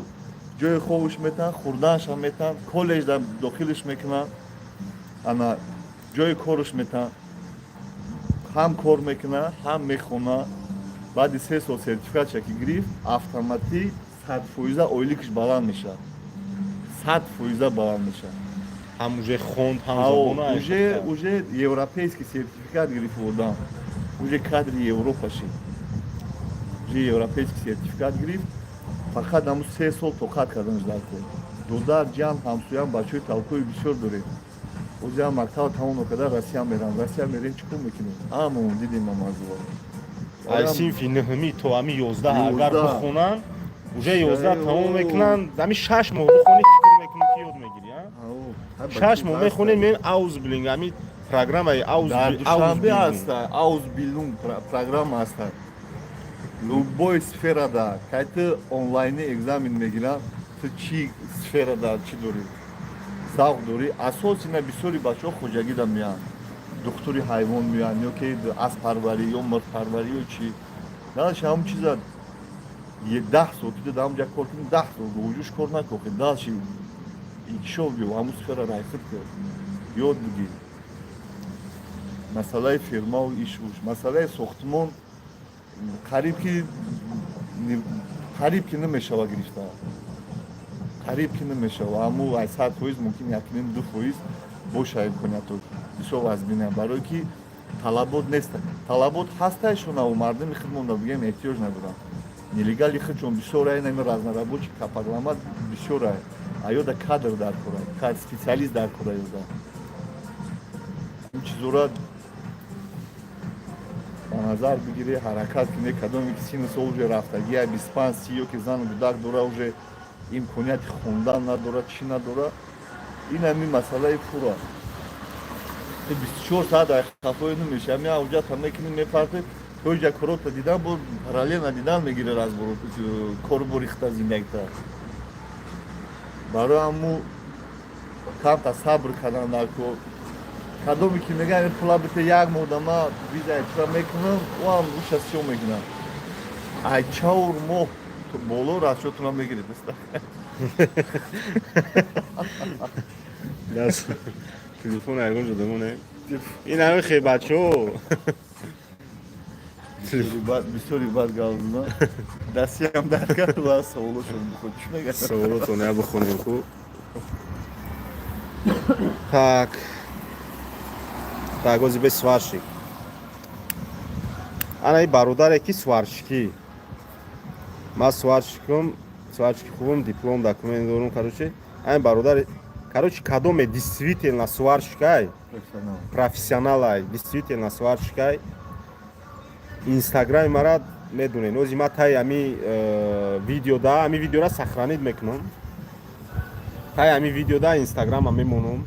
ҷои хобш метаҳанд, хӯрданашам метаҳанд, коллеҷ дар дохилиш мекунанд, ана ҷои корш метаҳанд, ҳам кор мекунад, ҳам мехонад. Баъди 3 сол сертификатша ки гирифт, автоматӣ 100 фоиза ойликаш баланд мешавад, 100 фоиза баланд мешавад. Ҳам уже хонд, ҳам забона. Уже европейский сертификат гирифт одам, уже кадри Европа шид, уже европейский сертификат гирифт. Фақат ҳамун 3 сол тоқат карданаш дар кор. Додар ҷан, ҳамсоям, бачаҳои талкои бисёр дорем, озиам мактаба тамом накарда Россия мерам. Россия мерем, чӣ кор мекунем? Ҳамон дидем мамазуа. Ай синфи нӯҳумӣ то ами 11 агар бихонанд, уже 11 тамом мекунанд, ами 6 моҳ бихонӣ, фикр мекунӣ, ки ёд мегирӣ. 6 моҳ мехонӣ, мен Ausbildung, ами программаи. Дар Душанбе ҳаста Ausbildung программа ҳаста. Любой сферада кай ту онлайни экзамен мегиранд, ту чӣ сферада чӣ дорӣ, завқ дорӣ. Асос ина бисёри бачаҳо хоҷагида меянд, духтури ҳайвон меянд ё ки аспарварӣ ё мирғпарварӣ ё чӣ. Дальше ҳамун чиза 10 сол ки дар ҳамҷа кор кунӣ, 10 сол бо кор накохи, дальше инкишоф биё, ҳамун сфера райхит кар, ёд бигир. Масъалаи фирмаву ишуш, масъалаи сохтмон қариб ки намешава гирифта, қариб ки намешава. Аммо ай 100% мумкин 1,5-2% боша имкониятҳо. Бисёр вазбина, барое ки талабот нест. Талабот ҳастаишонаву мардуми худмонда бигем, эҳтиёҷ надоранд. Нелегали худшон бисёр ай, нами разнорабочий, капаглама бисёр ай. Аёда кадр дар кора, специалист дар кора. Ёда ин чизора ба назар бигирӣ, ҳаракат кунӣ. Кадоме ки сину сол уже рафтагия, 25, 30, ё ки зану кӯдак дора, уже имконияти хондан надора, чӣ надора, ин ҳамин масъалаи фура. 24 саат ай хафои намеша, ами авҷата мекунӣ, мепарти, то иҷа корота дидан, бо параллельно дидан мегири разбор корубори хита, зиндагита. Барои ҳаму камта сабр кардан дар кор. Кадоме ки мегӯяд, пула бите, як моҳ дама визаи тура мекунам, ӯам уша сиё мекунам. Ай 4 моҳ боло расчётуна мегиред. Даст телефон ягон ҷо дамоне. Ин ҳами хе, бачаҳо. Бисёри бад гап зада, дастиам дар кард ва саволошон биход, чӣ мегӯяд? Саволотон я бихонем ку. Так, так, ози бе сварщик. Ана и бародаре ки сварщикӣ. Ман сварщикам, сварщики хубам, диплом, документ дорум, короче. Ани бародаре, короче, кадоме действительно сварщикай, профессионалай, действительно сварщикай, инстаграми мара медонед. Ози ма таи ами видеода, ами видеора сохранить мекунам, таи ами видеода инстаграма мемонам.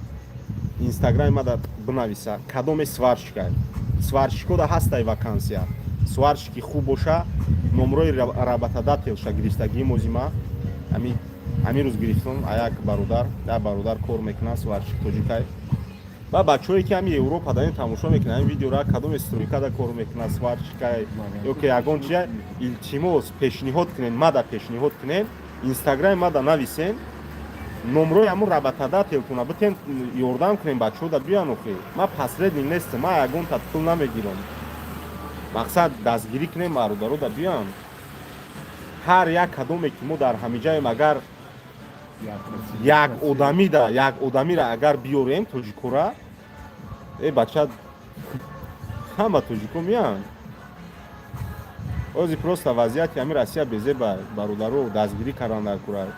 Инстаграми мада бинависа, кадоме сварщикай. Сварщикода ҳастай вакансия. Сварщики хуб боша, номрои работодателша гирифтагиим. Ози ма ами рӯз гирифтам а як бародар, як бародар кор мекунад, сварщик, тоҷикай. Ва бачаҳое ки ҳами Европа дар ин тамошо мекунад ҳамин видеора, кадоме стройкада кор мекунад, сварщикай ё ки ягон чия, илтимос, пешниҳод кунед, мада пешниҳод кунед, инстаграми мада нависен, номрои ҳамун работодателтона битен, ёрдам кунем, бачаҳо да биён. Охи ман посредник нестам, ман ягонта пул намегирам. Мақсад дастгирӣ кунем, бародаро да биён. Ҳар як кадоме ки мо дар ҳамиҷаем, агар як одамида, як одамира агар биёрем, тоҷикора, э бача, ҳама тоҷико меянд. Ози просто вазъияти ҳами Россия безеба, бародаро, дастгирӣ кардан дар курай,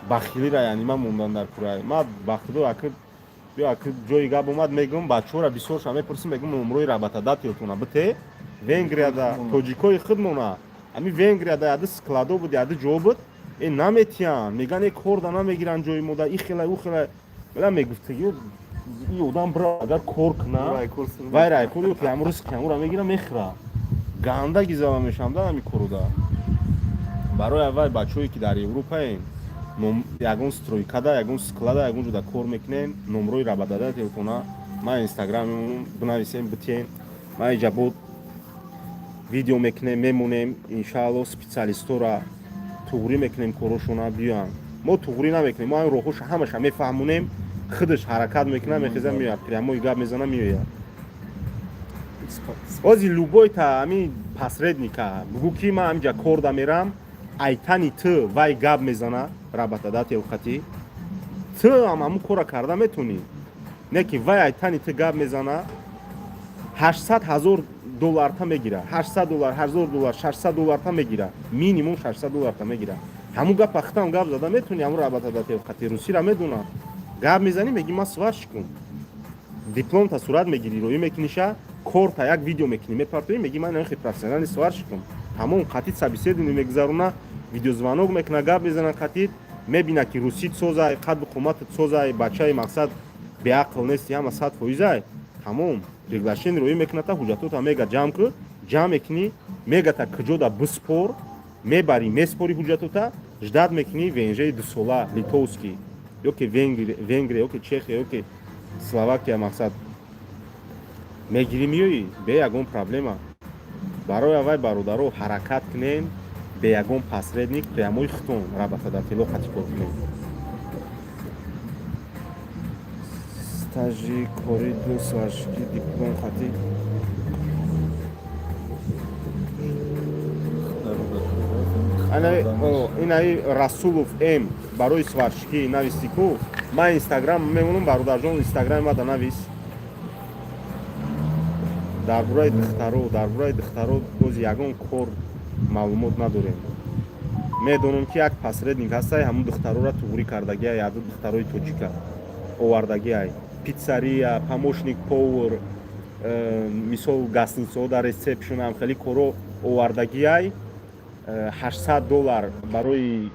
бахилира яъни ман мондан дар курай. Ма ба худо, акы биё, акы ҷои гап омад, мегӯм, бачаҳора бисёрша мепурсим, мегӯм, номрои работодателтона бите, Венгрияда тоҷикои худмона. Ами Венгрияда яды складо буд, яды ҷо буд, э наметиян, меган, э корда намегиранд ҷои мода, и хела, ӯ хела. Мела мегуфт, и одам бира, агар кор куна, вай райкор ё ки ҳамун ризқи ҳамура мегира, мехӯра. Ганда гизава мешавам да ҳами коруда. Барои аввал, бачаҳое ки дар Европаем, ягон стройкада, ягон склада, ягон ҷода кор мекунем, номрои рабадада телефона ман Инстаграм бинависем, битиен. Ман иҷа буд видео мекунем, мемонем, иншаалло, специалистора туғрӣ мекунем, корошона биёянд. Мо туғрӣ намекунем, мо ҳамин роҳҳоша ҳамаша мефаҳмонем. Худаш ҳаракат мекунад, мехеза, меояд, прямой гап мезана, меояд. Ози любой та ҳамин посредника бугӯ, ки ман ҳаминҷа кор да мерам, айтани ту вай гап мезана, работодатель хати ту ҳам ҳамун кора карда метонӣ, не ки вай айтани ту гап мезана, 800 000 долларта мегира, 800 доллар, 1000 доллар, 600 долларта мегира, минимум 600 долларта мегира. Ҳамун гапа хитам гап зада метонӣ. Ҳамун работодатель хати русира медона, гап мезанӣ, меги: «Ман сварщикум». Дипломта сурат мегирӣ, роӣ мекуниша, корта як видео мекунӣ, мепартоӣ, меги: «Ман хе профессиональный сварщикум». Ҳамон қатит собеседование мегузаруна, видеозвонок мекуна, гап мезана қатит, мебина, ки русит созай, қадду қоматат созай, бачаи мақсад беақл нести, ҳама 100%-ай. Тамом, приглашение роӣ мекуната, ҳуҷҷатота мега ҷамъ кӯ, ҷамъ мекунӣ, мегата куҷода биспор, мебарӣ, меспори ҳуҷҷатота, ждать мекунӣ ВНЖ и дусола, литовский ё ки Венгрия, ё ки Чехия, ё ки Словакия, мақсад мегирӣ, меоӣ бе ягон проблема. Барои аввай, бародаро, ҳаракат кунем, бе ягон посредник прямой хитон работодатело қати кор кунем. Стажи кори ду сварщики, диплом хати. Инаи Расулов М барои сварщикӣ нависти ку, ман Инстаграм мемонам, бародарҷон, Инстаграми мада навис. Дар бораи духтаро, дар бораи духтаро боз ягон кор маълумот надорем. Медонам, ки як посредник ҳастай, ҳамун духтарора туғрӣ кардагиай, яду духтарои тоҷика овардагиай, пиццерия, помощник повар, мисол, гостиницаҳо дар ресепшн ам хеле коро овардагиай. 800 доллар барои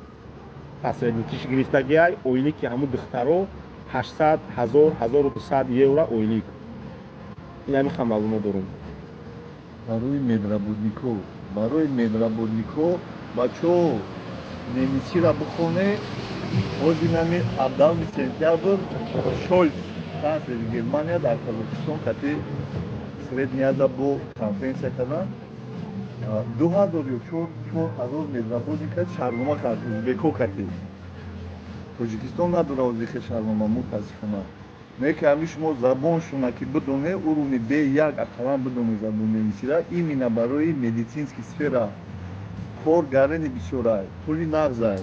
посредникиш гирифтагиай. Ойлики ҳамун духтаро 800, 1000, 1200 евро ойлик. Ин ҳамин ха маълумот дорум. Барои медработникҳо, барои медработникҳо, бачаҳо, немисира бихоне. Ҳозир нами 17 сентябр Шольц, канцлери Германия, дар Қазоқистон кати Средний Азия бо конференсия кардан, 2000 ё 4000 медработника шартнома кард узбеко кати. Тоҷикистон надора озихе шартнома, мутаассифона. Не ки ҳами шумо забоншона ки бидоне, уровни Б1 ақаллан бидоне забони немисира, именно барои медицинский сфера кор гарани бисёрай, пули нағзай,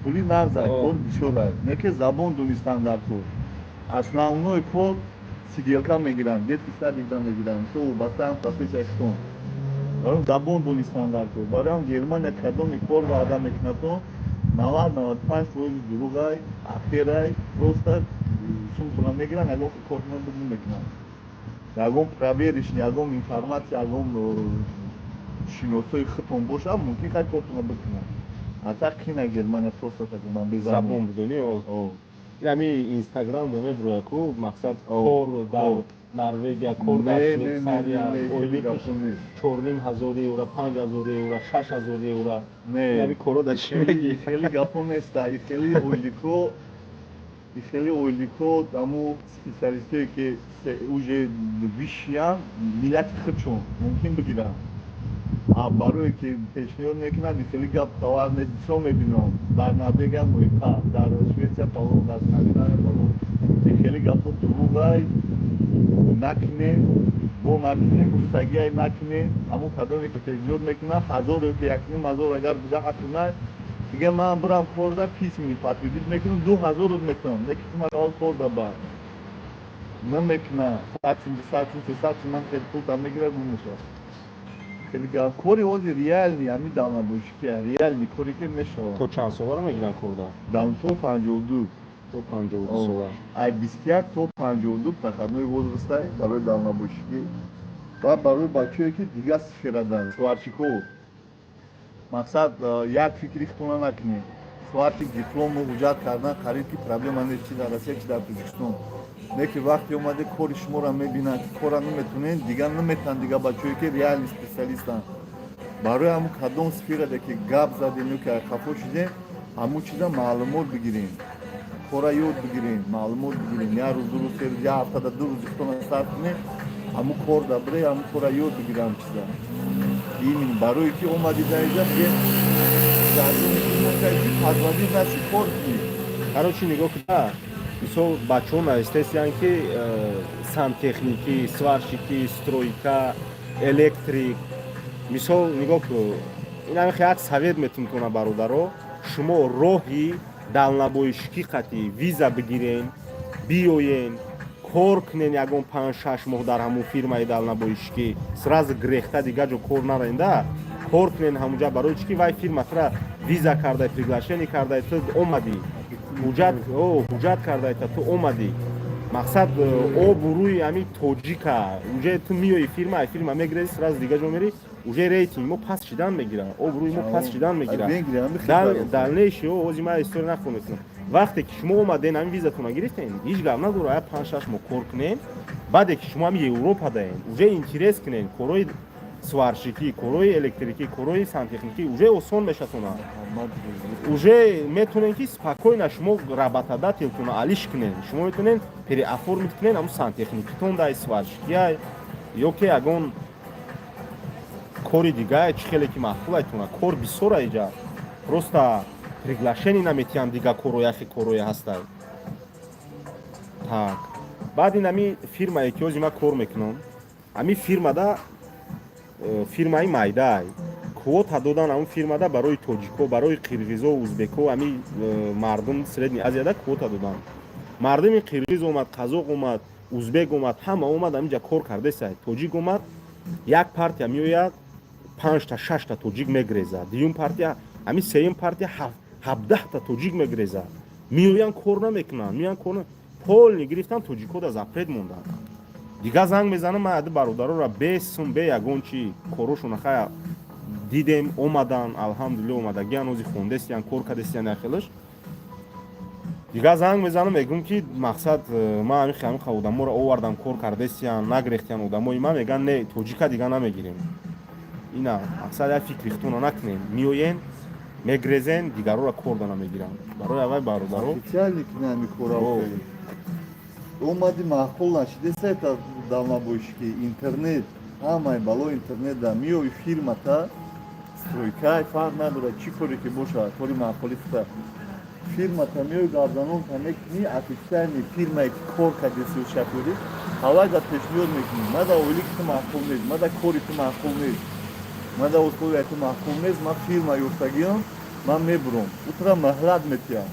пули нағзай, кор бисёрай. Не ки забон донистан дар кор. Основной кор сиделка мегиранд, детский садикда мегиранд, со вобастаам профессияи худтон. Барои забон донистан дар кор. Барои Германия кадоми кор ваъда мекунадон, 90-95% дурӯғай, аферай, просто сумтона мегиранд, ягон кор намекунанд. Ягон провериш, ягон информация, ягон шиносои худтон бошад, мумкин хай кортона бикунанд. А так кина Германия просто так ман забон бидонӣ. Ами Инстаграм меброя ку, мақсад, кор дар Норвегия, кор дар Швейцария, ойликиш 4500 евро, 5000 евро, 6000 евро. Ами коро дар чӣ мегӣ? Хеле гапо неста, хеле ойлико, хеле ойлико аму специалистое ки уже высшиян, миллати худшон мумкин бигиранд. А барое ки пешниҳод мекунанд, хеле гап товар бисёр мебинам, дар Норвегия моҳиқа, дар Швеция фалон, дар Скандинавия фалон. Хеле гапо дурӯғай, накунем, бо накунем, гуфтагиай накунем. Ҳамун кадоме ки пешниҳод мекунад, 1000 ё 1500 агар бижа, дига ман бирам корда, письменно подтвердить мекунам, 2000 руз мекунам, леки ту ман корда бар намекунам, 100 сум, 200 сум, 300 сум, ман хеле пул там мегирад, мешавад. Хеле гап кори ҳозир реальный ҳами давлатбошикия, реальный коре ки мешавад. То чанд соларо мегиранд корда? То 52. То 52 сола. Ай 21 то 52 проходной возрастай барои давлатбошикӣ. Баъд барои бачаое, ки дигар сферада, сварщикҳо, мақсад, як фикри худтона накунед. Сварщик диплому ҳуҷҷат кардан қариб ки проблема нест, чи дар Россия, чи дар Тоҷикистон. Не ки вақте омаде, кори шуморо мебинанд, ки кора наметонед, дигар наметаванд. Дигар бачаое, ки реальный специалистанд, барои ҳамун кадом сферада ки гап задем ё ки хафо шудем, ҳамун чиза маълумот бигирем, кора ёд бигирем, маълумот бигирем. Як рӯз, 2 рӯз, 3 рӯз, як ҳафтада 2 рӯз худтона сарф кунем, ҳамун кор да бире, ҳамун кора ёд бигирем, ҳамун чиза. Именно барое ки омади дар инҷа, бигем, подводӣ наши, кор кунӣ. Короче, нигоҳ куда, мисол, бачаҳо навистесиян, ки сантехникӣ, сварщикӣ, стройка, электрик. Мисол, нигоҳ ку, ин ҳамин як совет метунтона, бародаро: шумо роҳи дальнобойщикӣ қати виза бигирен, биёен, кор кунен ягон 5-6 моҳ дар ҳамун фирмаи дальнобойщикӣ, сразу грехта дигар ҷо кор наренда, кор кунен ҳамунҷа. Барои чӣ ки вай фирма тура виза кардай, приглашение кардай, ту омадӣ, ҳуҷҷат кардай, та ту омадӣ. Мақсад, обрӯи ҳамин тоҷика. Уже ту миёи фирма, ай фирма мегирези, сразу дигар ҷо мери, уже рейтинг мо паст шидан мегирад, обрӯи мо паст шидан мегирад. Дальнейший ози ман история нахонестам. Вақте ки шумо омаден, ҳамин визатона гирифтен, ҳеҷ гап надора, я 5-6 моҳ кор кунен. Баъде ки шумо ҳамин Европа даен, уже интерес кунен корҳои сварщикӣ, корҳои электрикӣ, корҳои сантехникӣ, уже осон мешатона, уже метонен, ки спокойно шумо работодательтона алиш кунен, шумо метонен переоформить кунен ҳамун сантехникитон дай, сварщикиай ё ки ягон кори дигае, чӣ хеле ки маъқулайтона. Кор бисёра иҷа, просто приглашение наметиҳанд. Дигар корҳо яхе корҳое ҳастай. Так, баъд ин ҳами фирмае, ки ҳози ман кор мекунам, ҳамин фирмада, фирмаи майдаай, квота додан ҳамун фирмада барои тоҷико, барои қирғизо, узбеко, ҳами мардум Средний Азияда квота додан. Мардуми қирғиз омад, қазоқ омад, узбек омад, ҳама омад, ҳаминҷа кор кардесай. Тоҷик омад, як партия меояд, панҷта, шашта тоҷик мегрезад, дуюм партия, ҳамин сеюм партия 17та тоҷик мегрезад. Меоянд, кор намекунанд, меоянд, кор полный гирифтан, тоҷикода запрет монданд. Дигар занг мезанам ман ади бародароро, бе сум, бе ягон чи корошона хая дидем, омадан, алҳамдулилла, омадагиан, ози хондестиян, кор кардестиян, яхелаш. Дигар занг мезанам, мегӯм, ки мақсад, ман ҳамин одаморо овардам, кор кардестиян, нагрехтиян одамои ман. Мегӯян: «Не, тоҷика дигар намегирем». Ина мақсад, як фикри худтона накунем, меоен, мегрезен, дигарора кор да намегиранд. Барои аввай, бародаро. Официально кинами кора омади, маъқул нашидеса, это дальнобойщики, интернет, ҳамаи бало интернет да. Миёи фирмата, стройка, фарқ надорад, чӣ коре ки бошад, кори маъқули фута, фирмата миёи, гапзанонта мекунӣ, официальный фирмае ки кор кардеси, шофёрӣ, ҳавай да пешниҳод мекунӣ: мада ойлики ту маъқул нест, мада кори ту маъқул нест, мада условияи ту маъқул нест, ман фирма ёфтагиам, ман мебурам. Утра маҳлат метиҳам,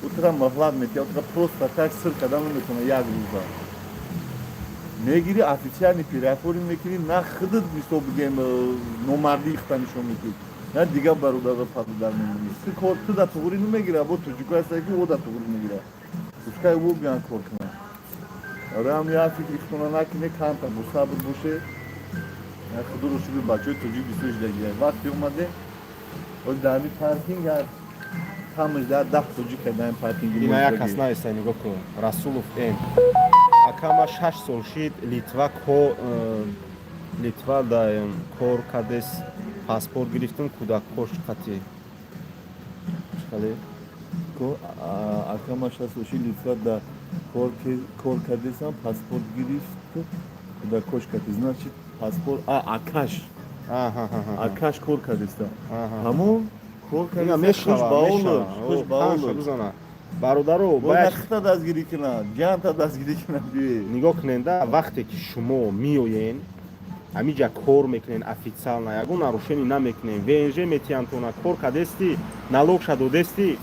утра маҳлат метиҳам, утра просто так сир кардан наметавона. Як рӯза мегири, официальный переоформить мекунӣ, на худат, мисол бигем, номардии худта нишон медиҳӣ, на дигар бародарро падодар мемонӣ. Ту кор ту да туғрӣ намегира, бо тоҷико ҳаста, ки о да туғрӣ мегира, пускай ӯ биён кор кунад. Барои як фикри худтона накунӣ, камтар босабр боше. Худоро шукр, бачаҳои тоҷик бисёр шудагия. Вақте омаде, дар ҳамин паркинг камаш дар 10 тоҷик дар ин паркинг. Ина як кас нависта, нигоҳ кун, Расулов М: «Ака, ма 6 сол шид Литва, Литва да кор кардес, паспорт гирифтум, кӯдаккош қатӣ». Чӣ? Ака, ма 6 сол шид Литва да кор кардесам, паспорт гирифт, кӯдаккош қатӣ. Значит, паспорт акаш, акаш кор кардеста, ҳамон кор кардеста. Бародаро. Бояд дастгирӣ кунад, ҷанта дастгирӣ кунад. Нигоҳ куненда, вақте ки шумо меоен, ҳамиҷа кор мекунен, официально ягон нарушение намекунен, ВНЖ метиҳантона, кор кардести, налогша додести,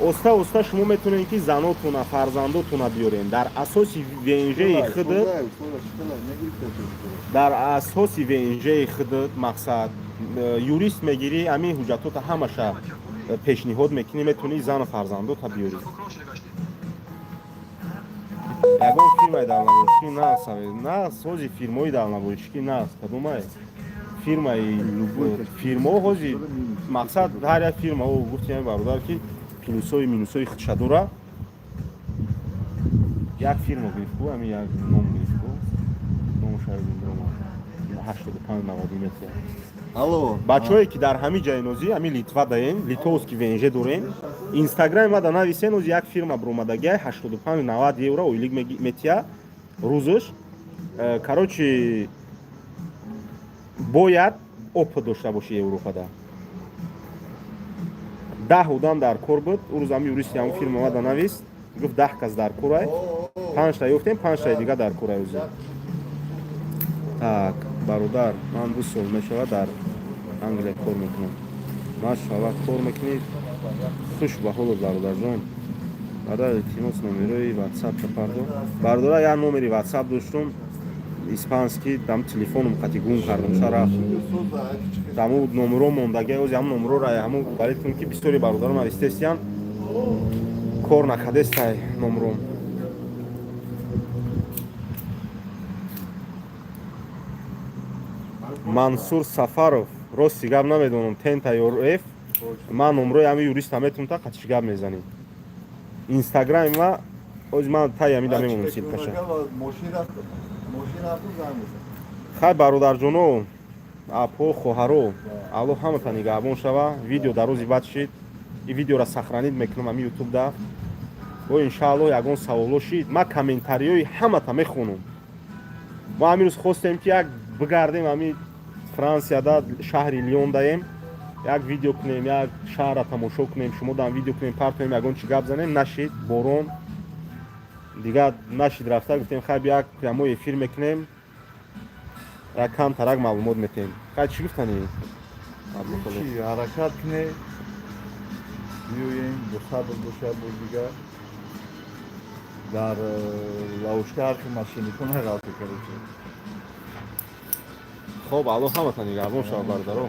оста оста шумо метавонед, ки занотона, фарзандотона биёрен дар асоси ВНЖи худат. Дар асоси ВНЖи худат, мақсад, юрист мегирӣ, ҳамин ҳуҷҷатота ҳамаша пешниҳод мекунӣ, метавонӣ зану фарзандота биёрӣ. Ягон фирмаи дальнобойщикӣ нағз, нағз ҳози фирмаҳои дальнобойщикӣ нағз. Кадомай фирмаи, фирмаҳо ҳози, мақсад, ҳар як фирмаҳо, гуфтем, бародар, ки плюсҳои минусҳои худша дора. Як фирма гирифт ку, ҳамин як ном гирифт ку, номша 85 90 метр. Алло. Бачаҳое ки дар ҳамин ҷайи нозӣ, ҳамин Литва даем, литовский ВНЖ дорем, Инстаграми мада нависен. Ози як фирма буромадагиай, 85 90 евро ойлик метия рӯзш. Короче, бояд опыт дошта боши. Европада 10 одам дар кор буд. Ӯ рӯз ҳами юристи ҳамн фирма мада навист, гуфт, 10 кас дар корай, панҷта ёфтем, панҷтаи дига дар корай ӯзи. Так, бародар, ман 2 сол мешавад дар Англия кор мекунам. Машалла, кор мекунӣ, хуш ба ҳолот, бародарҷон. Бародар, илтимос, номерои ватсап пардо. Бародара, як номери ватсап доштум испанский, дам телефоном қати гум кардам, шараф даму номеро мондагия. Ози ҳамн номерора ҳаму баред кунем, ки бисёри бародарон навистестиян, кор накардестай номером. Мансур Сафаров, рости гап намедонам, тента ё ф. Ман номрои ҳами юриста метавонам, та қатиш гап мезанем. Инстаграми ма ози ман таи ҳамида мемонам ссылкаша. Хай, бародарҷоно, апо, хоҳаро, Аллоҳ ҳамата нигаҳбон шава. Видео дар рӯзи баъд шид, и видеора сохранить мекунам ҳами ютубда. Бо иншааллоҳ ягон саволо шид, ман комментариёи ҳамата мехонам. Мо ҳамин рӯз хостем, ки як бигардем ҳами Франсияда, шаҳри Лион даем, як видео кунем, як шаҳрра тамошо кунем, шумо дам видео кунем, партоем, ягон чи гап занем. Нашид, борон, дигар нашид рафта. Гуфтем, хай, як прямой эфир мекунем, як камтарак маълумот метем. Хай, чӣ гуфтанӣ? Ҳаракат кунед, биёем, бо сабр бошад. Боз дигар дар ловушка ҳархи мошенникҳо нағалте, короче. Хоб, Аллоҳ ҳаматон нигаҳбон шавад, бародаро.